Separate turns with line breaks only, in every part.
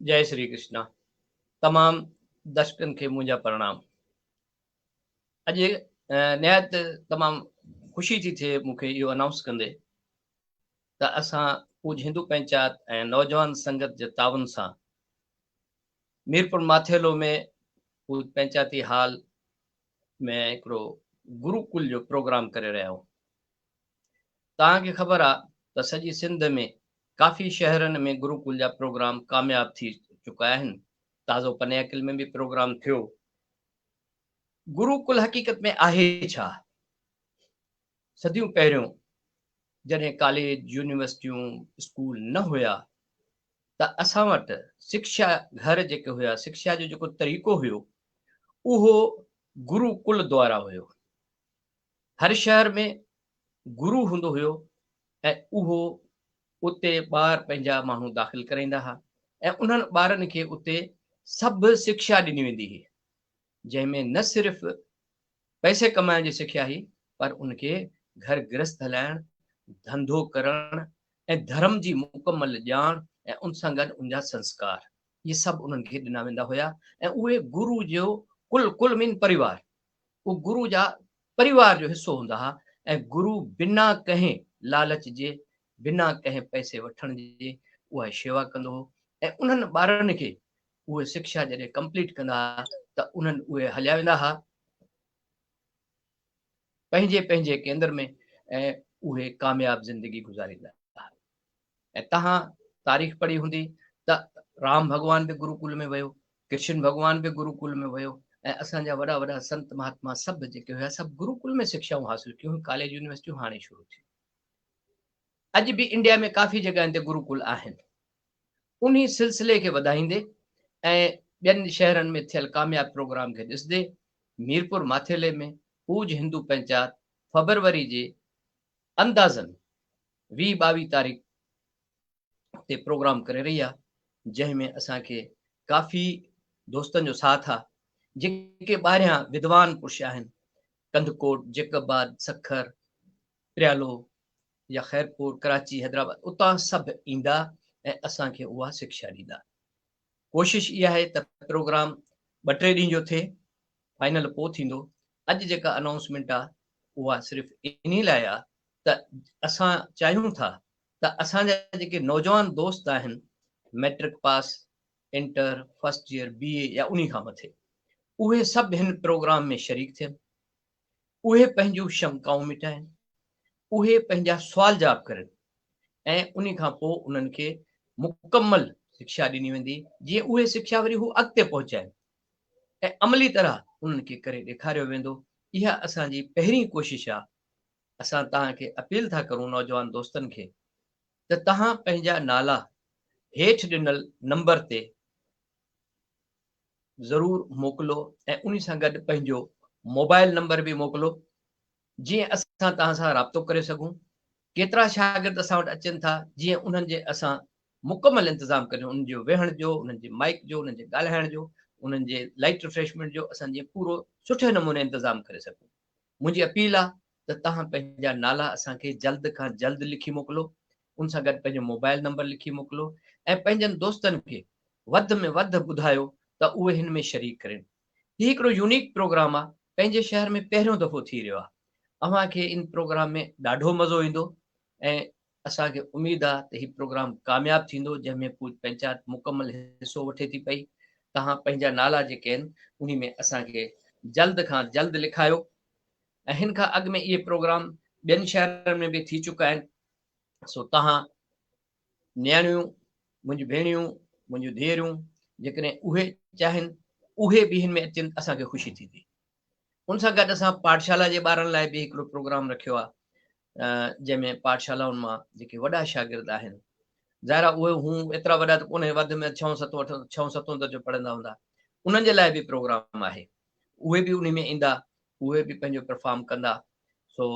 جئي شري ڪرشنا تمام درشڪن کي منهنجا پرڻام. اڄ نهايت تمام خوشي ٿي ٿئي مون کي اهو انائونس ڪندي ته اسان پوڄ هندو پنچات ۽ نوجوان سنگت جي تعاون سان ميرپور ماٿيلو ۾ پوڄ پنچاتي هال ۾ هڪڙو گروڪل جو پروگرام ڪري رهيا آهيون. توهان کي خبر آ ته سڄي سنڌ ۾ ڪافي شهرن ۾ گروڪل جا پروگرام ڪامياب ٿي چڪا آهن. تازو پنياڪل ۾ به پروگرام ٿيو. گروڪل حقيقت ۾ آهي ڇا؟ صديون پهريون جڏهن ڪاليج، يونيورسٽيون، اسڪول نه هيا ته اسان وٽ سکشا گهر جيڪي هيا، سکشا جو جيڪو طريقو هيو اهو گروڪل دوارا هيو. هر شهر ۾ گرو هوندو هيو ۽ اهو اتي ٻار پنهنجا ماڻهو داخل ڪرائيندا ها ۽ انهن ٻارن کي اتي سڀ سکشا ڏني ويندي هئي جنهن ۾ نه صرف پئسي ڪمائڻ جي سکيا هئي پر ان کي گهر گرهست هلائڻ، ڌنڌو ڪرڻ ۽ ڌرم جي مڪمل ڄاڻ ۽ ان سان گڏ ان جا سنسڪار اهي سڀ انهن کي ڏنا ويندا هيا ۽ اهي گرو جو ڪل ڪل مين پريوار اهي گرو جا پريوار جو حصو هوندا ها ۽ گرو بنا ڪنهن لالچ جي، بنا ڪنهن پئسي وٺڻ جي اها شيوا ڪندو هو ۽ انهن ٻارن کي اهي سکشا جڏهن ڪمپليٽ ڪندا ها ته انهن اهي هليا ويندا ها پنهنجي پنهنجي ڪيندر ۾ ۽ اهي ڪامياب زندگي گذاريندا ها. ۽ توهان تاريخ پڙهي هوندي ته رام ڀڳوان به گروڪل ۾ ويو، ڪرشن ڀڳوان به گروڪل ۾ ويو ۽ اسان جا وڏا وڏا سنت مهاتما سڀ جيڪي هيا سڀ گروڪل ۾ شڪشائون حاصل ڪيون، ڪاليج يونيورسٽيون هاڻي شروع ٿيون. اڄ به انڊيا ۾ ڪافي جڳهين تي گروڪل آهن. انهي سلسلي کي وڌائيندي ۽ ٻين شهرن ۾ ٿيل ڪامياب پروگرام کي ڏسندي ميرپور ماٿيلي ۾ پوڄ هندو پنچات فبروري جي اندازن 20 22 تاريخ تي پروگرام ڪري رهي آهي جنهن ۾ اسان کي ڪافي دوستن جو ساٿ آهي جيڪي ٻاهريان ودوان پرش آهن ڪنڌڪوٽ، جيڪب آباد، سکر، پريالو يا خيرپور، ڪراچي، حيدرآباد اتان سڀ ايندا ۽ اسان کي اها سکشا ڏيندا. ڪوشش اها آهي ته پروگرام ٻه ٽي ڏينهن جو ٿئي، فائنل پوء ٿيندو. اڄ جيڪا انائونسمينٽ آهي اها صرف انهي لاء آهي ته اسان چاهيون ٿا ته اسان جا جيڪي نوجوان دوست آهن matric pass, inter, first year, B A يا انهي کان مٿي اهي سڀ هن پروگرام ۾ شريڪ ٿين، اهي پنهنجون شنڪائون مٽائين، اهي پنهنجا سوال جواب ڪرين ۽ انهي کان پوء انهن کي مڪمل شڪشا ڏني ويندي جيئن اهي شڪشا وري هو اڳتي پهچائين ۽ عملي طرح انهن کي ڪري ڏيکاريو ويندو. اها اسان جي پهرين ڪوشش آهي. اسان توهان کي اپيل ٿا ڪرون نوجوان دوستن کي ته توهان پنهنجا نالا هيٺ ڏنل نمبر تي ضرور موڪلو ۽ انهي سان گڏ پنهنجو موبائل نمبر به موڪلو جيئن اسان توهان سان رابطو ڪري سگهون. ڪيترا شاگرد اسان وٽ اچن ٿا جيئن انهن جي اسان مڪمل انتظام ڪريون انهن جو ويهڻ جو، انهن جي مائيڪ جو، انهن جي ڳالهائڻ جو، انهن جي لائيٽ ريفريشمينٽ جو اسان جيئن پورو سٺي نموني انتظام ڪري سگهون. منهنجي اپيل آ ته توهان پنهنجا نالا اسان کي جلد کان جلد لکي موڪلو، ان سان گڏ پنهنجو موبائل نمبر لکي موڪلو ۽ پنهنجن دوستن کي وڌ ۾ وڌ ٻڌايو ته اهي هن ۾ شريڪ ڪرين. هي هڪڙو يونيڪ پروگرام آ، پنهنجي شهر ۾ پهريون دفعو ٿي رهيو آ. اوهان کي ان پروگرام ۾ ڏاڍو مزو ايندو ۽ اسان کي اميد آ ته هي پروگرام ڪامياب ٿيندو جنهن ۾ پوڄ پنچات مڪمل حصو وٺي ٿي پئي. توهان پنهنجا نالا جيڪي آهن انهي ۾ اسان کي جلد کان جلد لکايو ۽ هن کان اڳ ۾ اهي پروگرام ٻين شهرن ۾ به ٿي چڪا آهن سو توهان نياڻيون، منهنجون ڀيڻيون، منهنجون ڌيئرون جيڪڏهن اهي چاهين اهي به هن ۾ اچن ته اسان کي خوشي ٿيندي. ان سان گڏ اسان پاٺشالا جي ٻارن لاء به هڪڙو پروگرام رکيو آهي جنهن ۾ پاٺشالائن مان جيڪي وڏا شاگرد آهن ظاهر آهي اهي هون ايترا وڏا ته ڪونهي وڌ ۾ ڇهون ستون اٺون ڇهون ستون درجو پڙهندا هوندا انهن جي لاء به پروگرام آهي اهي به انهي ۾ ايندا اهي به پنهنجو پرفارم ڪندا سو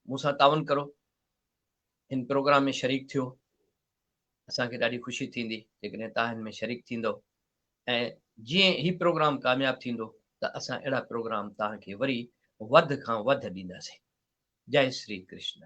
مون سان تعاون ڪرو هن پروگرام ۾ شريڪ ٿيو اسان کي ڏاڍي خوشي ٿيندي جيڪڏهن توهان هن ۾ شريڪ ٿيندو ۽ جيئن هي پروگرام ڪامياب ٿيندو ته اسان اهڙا پروگرام توهان کي وري وڌ کان وڌ ڏينداسين. جئي شري ڪرشن.